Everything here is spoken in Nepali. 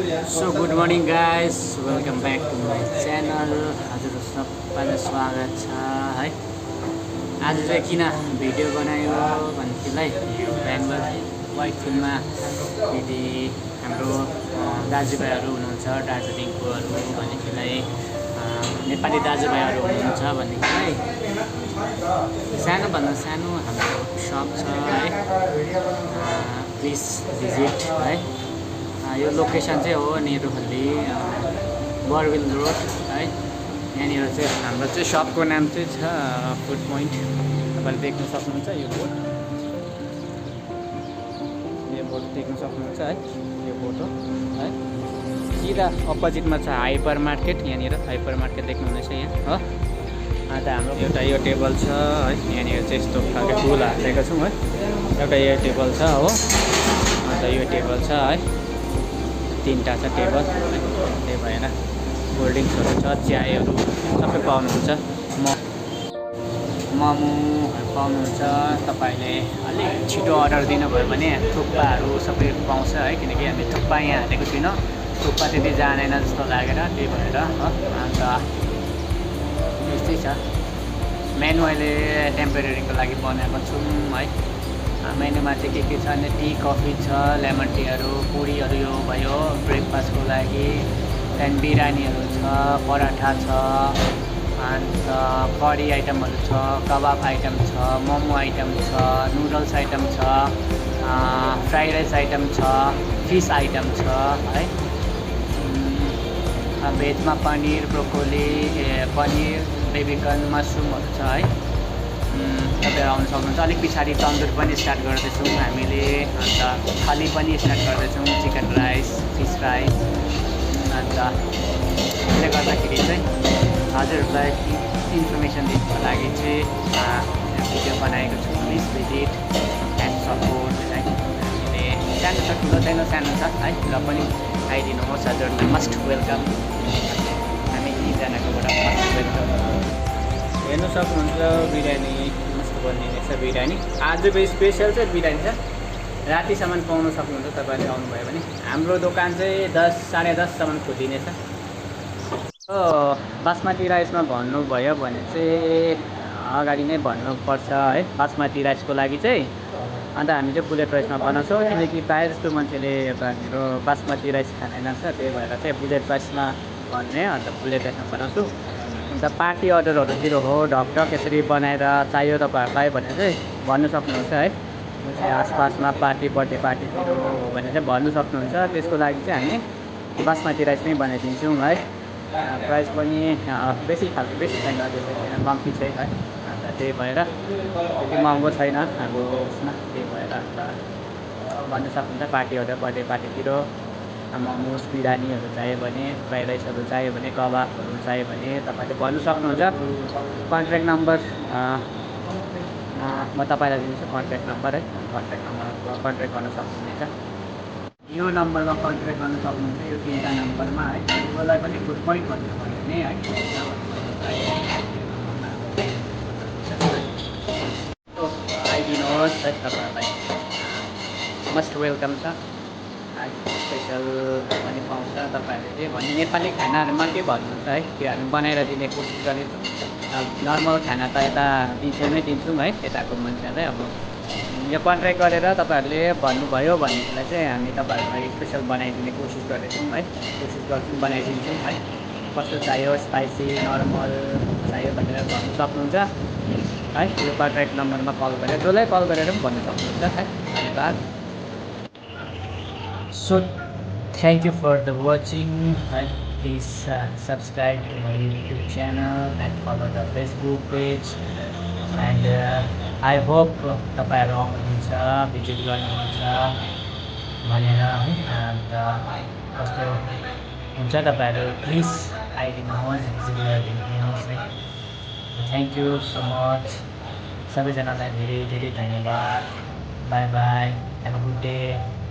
So good morning guys, welcome back to my channel. हजुर सबैलाई स्वागत छ है। आज चाहिँ किन भिडियो बनायो भनेदेखिलाई यो बेङ्गलोर वाइट फिल्डमा यदि हाम्रो दाजुभाइहरू हुनुहुन्छ दार्जिलिङकोहरू भनेदेखिलाई नेपाली दाजुभाइहरू हुनुहुन्छ भनेदेखिलाई सानोभन्दा सानो हाम्रो सप छ है। प्लिज भिजिट है। यो लोकेसन चाहिँ हो नेरुहल्ली बरविल रोड है। यहाँनिर चाहिँ हाम्रो चाहिँ सपको नाम चाहिँ छ फुड पोइन्ट। तपाईँले देख्न सक्नुहुन्छ यो बोर्ड देख्न सक्नुहुन्छ है। यो बोर्ड हो है। सिधा अपोजिटमा छ हाइपर मार्केट। यहाँनिर हाइपर मार्केट देख्नुहुँदैछ यहाँ हो। अन्त हाम्रो एउटा यो टेबल छ है। यहाँनिर चाहिँ यस्तो खालको फुल हालेको छौँ है। एउटा यो टेबल छ हो। अन्त यो टेबल छ है। तीनटा छ टेबल। त्यही भएर कोल्ड ड्रिङ्क्सहरू छ, चियाहरू सबै पाउनुहुन्छ। मोमोहरू पाउनुहुन्छ। तपाईँले अलिक छिटो अर्डर दिनुभयो भने थुक्पाहरू सबै पाउँछ है। किनकि हामी थुक्पा यहाँ हालेको छुइनँ, थुक्पा त्यति जानेन जस्तो लागेर, त्यही भएर हो। अन्त यस्तै छ। मेनु अहिले टेम्परेरीको लागि बनाएको छौँ है। मेनुमा चाहिँ के छ भने टी कफी छ, लेमन टीहरू, पुरीहरू यो भयो ब्रेकफास्टको लागि। त्यहाँदेखि बिरयानीहरू छ, पराठा छ, अन्त करी आइटमहरू छ, कबाब आइटम छ, मोमो आइटम छ, नुडल्स आइटम छ, फ्राइड राइस आइटम छ, फिस आइटम छ है। भेजमा पनिर, ब्रोकोली, पनिर, बेबिकन, मसरुमहरू छ है। तपाईँहरू आउनु सक्नुहुन्छ। अलिक पछाडि तन्दुर पनि स्टार्ट गर्दैछौँ हामीले। अन्त थाली पनि स्टार्ट गर्दैछौँ, चिकन राइस, फिस राइस। अन्त त्यसले गर्दाखेरि चाहिँ हजुरहरूलाई इन्फर्मेसन दिनुको लागि चाहिँ भिडियो बनाएको छु। प्लिज भिजिट एन्ड सपोर्ट है। सानो छ, ठुलो छैन, सानो छ है, र पनि आइदिनुहोस्। हजुरहरूलाई मस्ट वेलकम। हामी यहीँजनाकोबाट मस्ट वेलकम। हेर्नु सक्नुहुन्छ बिरयानी मस्त बनिने छ। बिरयानी आजको स्पेसल चाहिँ बिरयानी छ। रातिसम्म पाउन सक्नुहुन्छ तपाईँले आउनुभयो भने। हाम्रो दोकान चाहिँ 10 साढे 10सम्म खोलिनेछ। बासमती राइसमा भन्नुभयो भने चाहिँ अगाडि नै भन्नुपर्छ है। बासमती राइसको लागि चाहिँ अन्त हामी चाहिँ बुलेट राइसमा बनाउँछौँ। किनकि प्रायः जस्तो मान्छेले हाम्रो बासमती राइस खाँदैन छ, त्यही भएर चाहिँ बुलेट राइसमा भन्ने। अन्त बुलेट राइसमा बनाउँछु। अन्त पार्टी अर्डरहरूतिर हो ढकढक यसरी बनाएर चाहियो तपाईँहरूलाई भने चाहिँ भन्नु सक्नुहुन्छ है। आसपासमा पार्टी, बर्थडे पार्टीतिर हो भने चाहिँ भन्नु सक्नुहुन्छ। त्यसको लागि चाहिँ हामी बासमती राइस नै बनाइदिन्छौँ है। प्राइस पनि बेसी खालको बेसी छैन, त्यसै कम्ती चाहिँ है। अन्त त्यही भएर त्यति महँगो छैन हाम्रो उसमा। त्यही भएर अन्त भन्नु सक्नुहुन्छ। पार्टी अर्डर, बर्थडे पार्टीतिर मोमोस, बिरयानीहरू चाहियो भने, फ्राइड राइसहरू चाहियो भने, कबाबहरू चाहियो भने तपाईँले भन्नु सक्नुहुन्छ। कन्ट्याक्ट नम्बर म तपाईँलाई दिन्छु, कन्ट्याक्ट नम्बर है। कन्ट्याक्ट नम्बरमा कन्ट्याक्ट गर्न सक्नुहुनेछ। यो नम्बरमा कन्ट्याक्ट गर्न सक्नुहुन्छ। यो तिनवटा नम्बरमा है। यसलाई पनि फुड पोइन्ट भन्नु भने नै है। आइदिनुहोस् है। तपाईँहरूलाई मस्ट वेलकम छ। स्पेसल पनि पाउँछ। तपाईँहरूले जे भने नेपाली खानाहरूमा के भन्नुहुन्छ है, त्यो हामी बनाएर दिने कोसिस गरेछौँ। नर्मल खाना त यता दिन्छौँ दिन्छौँ है। यताको मान्छेहरूलाई अब यो कन्ट्याक्ट गरेर तपाईँहरूले भन्नुभयो भनेदेखिलाई चाहिँ हामी तपाईँहरूलाई स्पेसल बनाइदिने कोसिस गर्दैछौँ है। कोसिस गर्छौँ, बनाइदिन्छौँ है। कस्तो चाहियो, स्पाइसी, नर्मल चाहियो भनेर भन्नु सक्नुहुन्छ है। यो कन्ट्याक्ट नम्बरमा कल गरेर, जसलाई कल गरेर पनि भन्नु सक्नुहुन्छ है। धन्यवाद। So thank you for the watching. Please subscribe to my YouTube channel and follow the Facebook page. And I hope तपाईँहरू आउनुहुन्छ, भिजिट गर्नुहुन्छ भनेर है। अन्त कस्तो हुन्छ तपाईँहरू प्लिज आइदिनुहोस्, भिजिट गरिदिनुहोस् है। Thank you so much. सबैजनालाई धेरै धेरै धन्यवाद। By by. Have a good day.